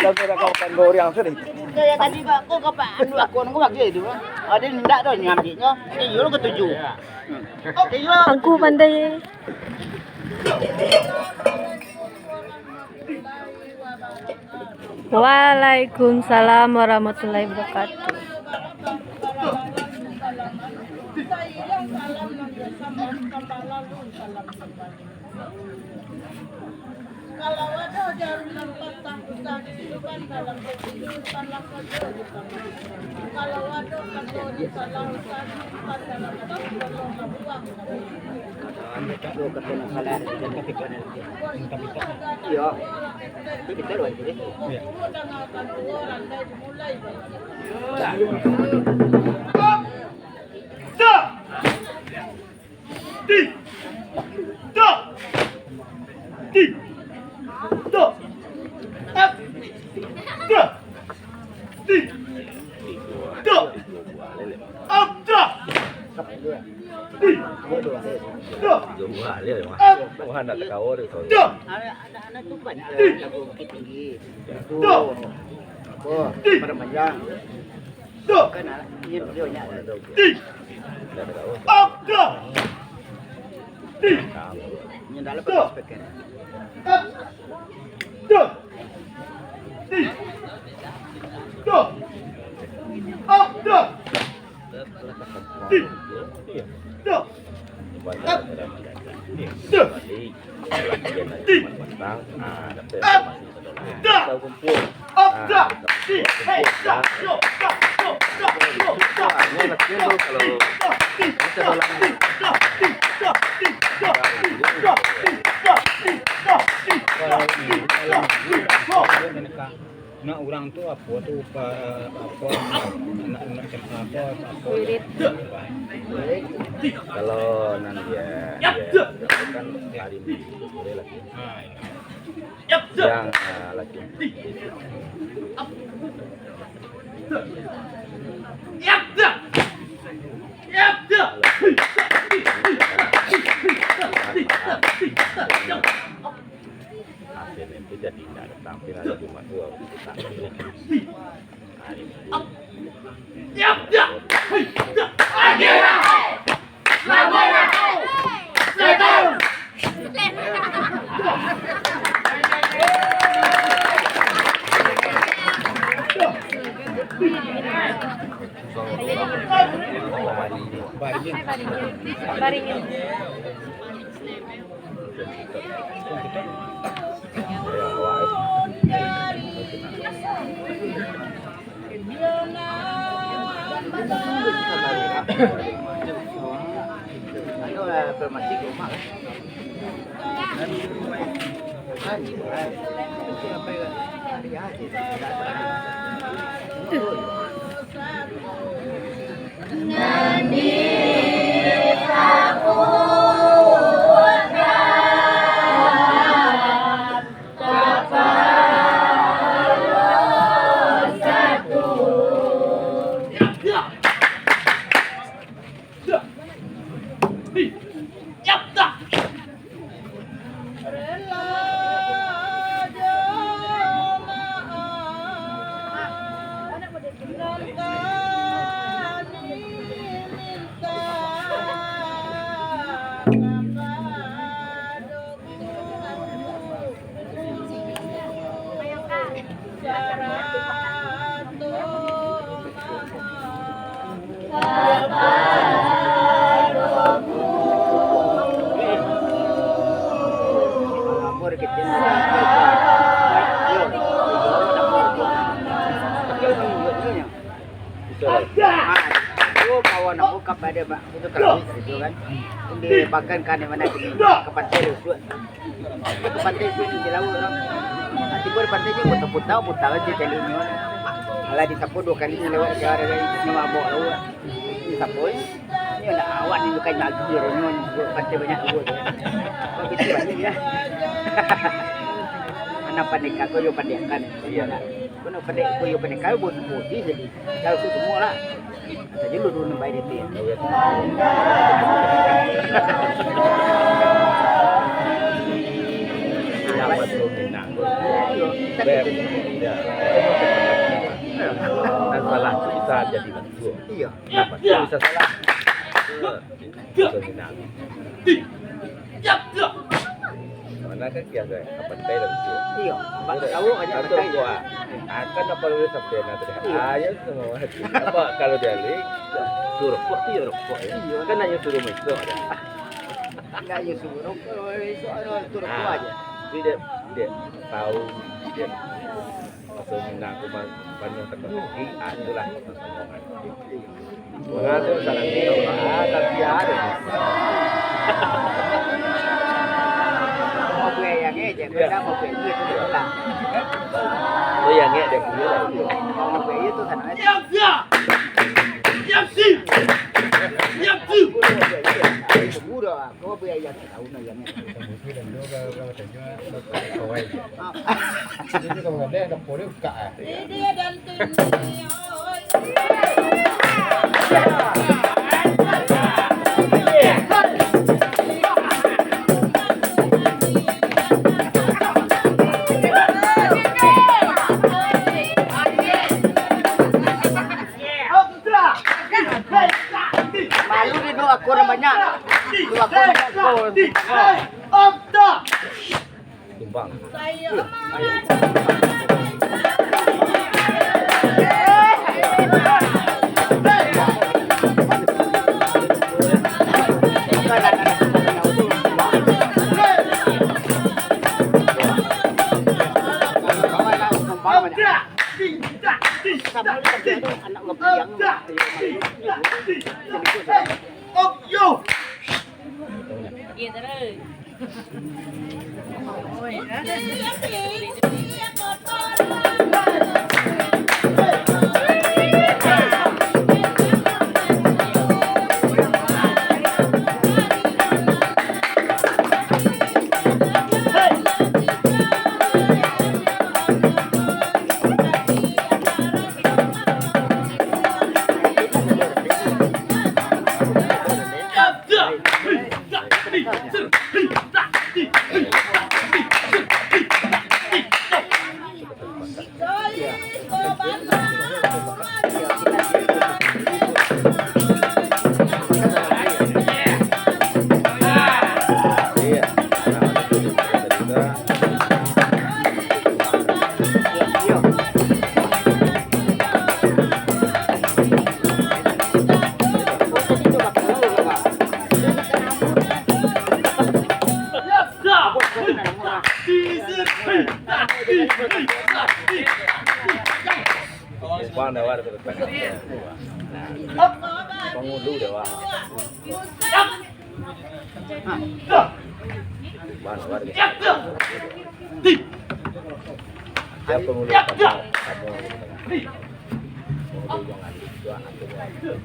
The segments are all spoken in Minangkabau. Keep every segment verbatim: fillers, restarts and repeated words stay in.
Kamera kau kan goreang sudah. Kaya tadi, Pak, kau ka Pak Anu, aku anu, aku lagi tu, Pak. Ada ndak tu ngambilnyo? Iyo, ketujuh. Iyo. Angku pandai. Waalaikumsalam warahmatullahi wabarakatuh. Kalau ado jarum nan patah, usah disimpan dalam kopi, simpanlah sajo di kamar. Kalau ado kato nan salah, usah disimpan dalam kopi, buang. Iyo. Itu kita luar dulu. Iya. Dah. Di. Dah. Di. Dah. Ap. Dah. Di. Dah. Ap. Dah. Di. Dah. Ap. Dah. Di. Dah. Di. Dah. Di. Abda. Di. Abda. Di. Abda. Di. Abda. Di. Di. Nak urang tu apo tu, pa-, apo, nak, nak, apo, apo. Kalau nan dia, dia kan hari Minggu, boleh lah. Ah, iya. Yang, ah, laki. Hasilnya itu jadi indah, tapi hari Jumat tu harus kita. Hari Minggu. Itu kawan aku kapada itu kalau itu kan. Di bagan kan yang mana kini, ke pantai Lusuak. Ke pantai tu di laut lah. Nah, tiba di pantai je, putar-putar, putar aja jalannya. Alah, disapu dua kali lewat ke arah lain, nama abok laut. Disapu, eh. Ini nak awak ni bukan lagi, orang ni buat pantai banyak laut. Begitu banyak ya. Nan pandeka ko yo pandekan. Iyo. Ko nan pandeka ko yo pandekan, buat putih jadi. Kalau tu semua lah. Sajo lu dulu nambai deti. Iyo, betul, Minang. Iyo. Beb. Iyo. Nan salah tu bisa jadi batua. Iyo. Nan batua bisa salah. Betul, Minang. Mana kan kias, eh? Apa teh dah betul? Iyo, ba-, tahu aja. Satu pakai. Buah. Akan apa lu sampai nanti? Iyo. Ayo semua. Apa kalau dia li, tu rokok tu ya rokok ya. Iyo. Kan hanya suruh mesok aja. Enggak, ya suruh rokok, mesok ada tu rokok aja. Jadi dia, dia tahu, dia masuk Minang aku panuh teka-teki, ah, itulah. Wah, tu salah ni. Ah, tapi ada. Mau gue yang aja, gue tak mau gue itu lah. Oh, yang dia punya lah. Mau gue itu sana aja. Siap, siap. Siap, siap. Siap, siap. Udah, kau gue yang tahu nah yang. Malu dia doa kurang banyak. Doa kurang banyak. Tumbang. Anak Iya, terus. Bang, dah, dah, dah, dah. Pangulu dah, Bang. Bang, dah, dah. Siapa pangulu? Kamu, kamu. Pangulu jangan. Dua, satu, dua.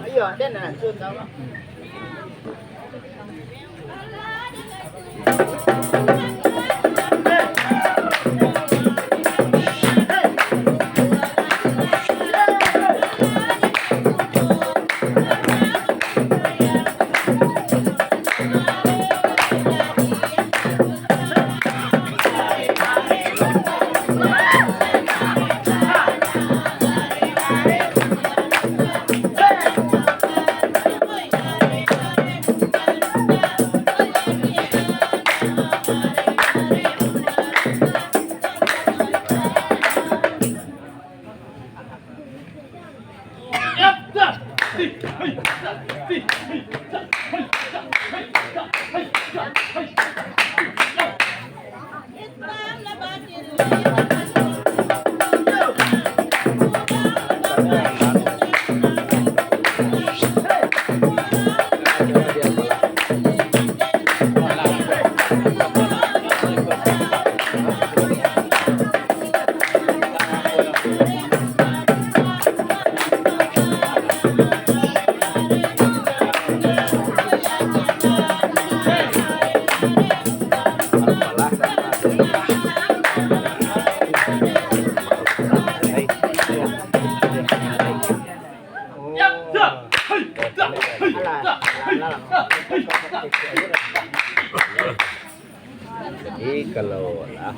Iyo, den langsung tahu. Jadi kalau lah,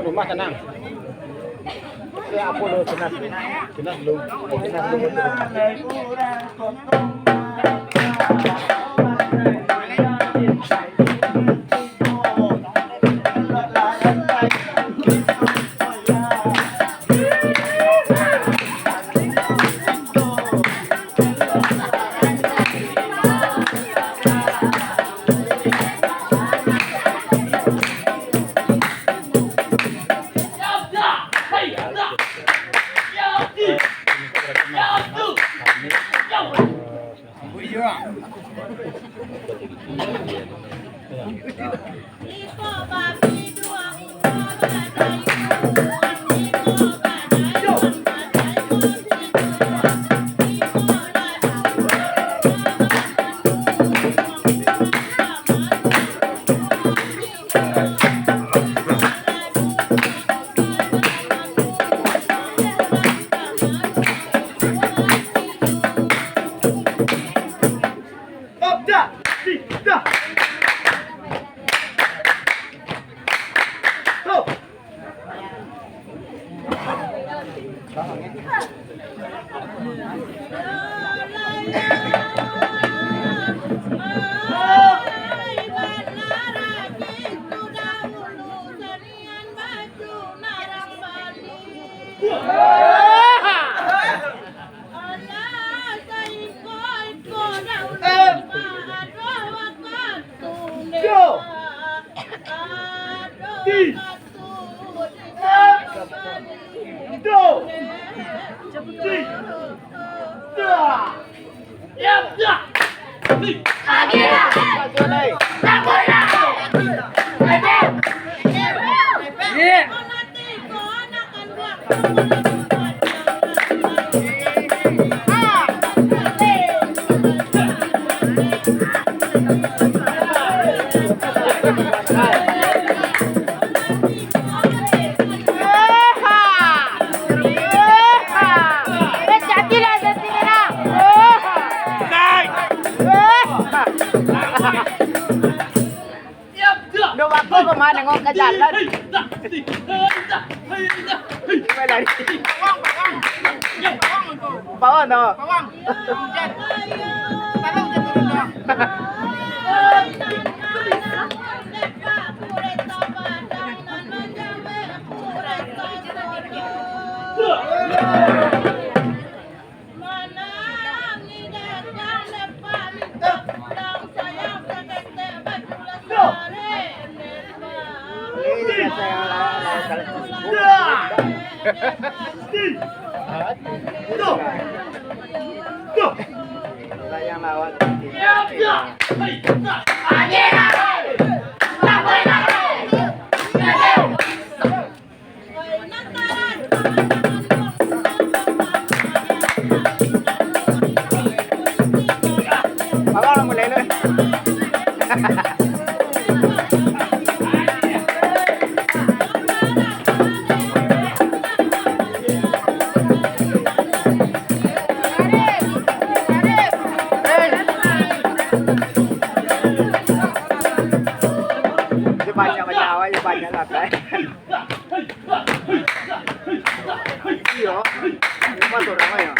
Rumah tenang. Apa lo, tenang dulu. Tenang dulu. Tenang dulu. Ndo bako kama nengok ka jalan. Lari. Bawah tu. Sayang lawan. Abang lah mulai dulu. Dia banyak-banyak awak, dia banyak lah, kan. Iyo. Empat orang aja.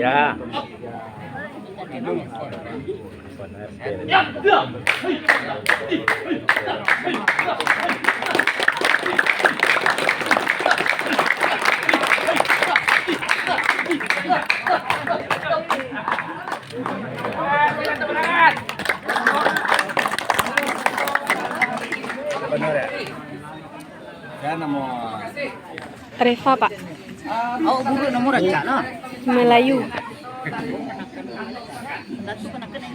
Ya. Reva, Pak. Awak buruak namo rancak, nah. Melayu.